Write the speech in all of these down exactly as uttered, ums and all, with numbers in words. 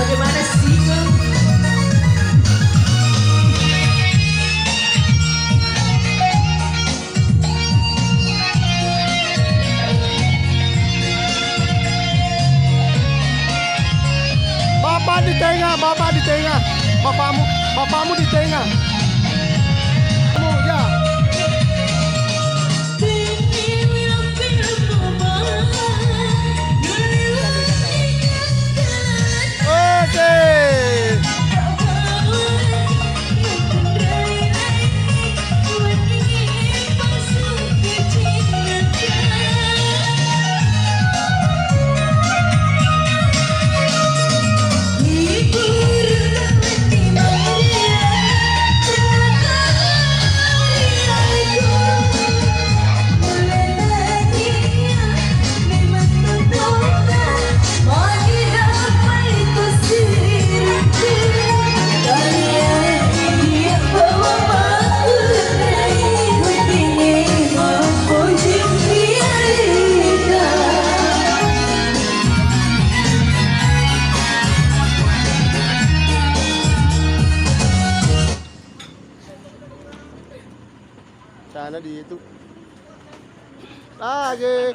Bagaimana sih? Bapak di tengah, bapak di tengah. Bapakmu, bapakmu di tengah. Kamu, ya. Oke. Sana di itu. Lagi.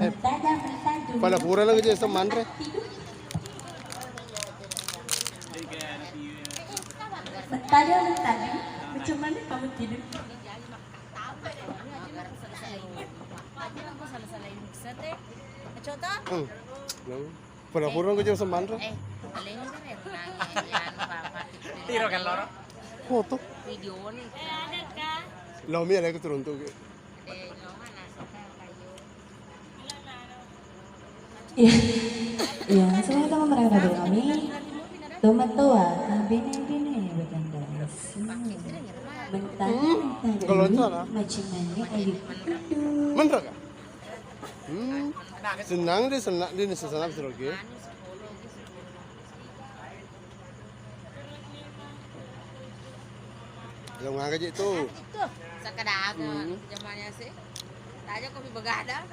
Eh, pada pura lagi jadi semanre. Tadi, tadi, macam mana kamu tidur? Hmm. Pura-pura ko jeng semanre. Eh, alena kan ya, tenang ya, ya, apa-apa. Tiro kan loro. Foto. Video nih. Lo mi alai ko turun tu. Eh, lo mana? Iya. Iya, saya teman mereka dari kami. Tomat toa, ah, bene, bene, bertanda. Hmm. Mentah, mentah. Kalau dulu, sana. Macam mana, ayo. Mentok. Hmm. Senang deh, senang deh, senang terus, oke. Yang mana aja itu? Itu, sekedar. Hmm. Zamannya sih. Tanya kopi begadang.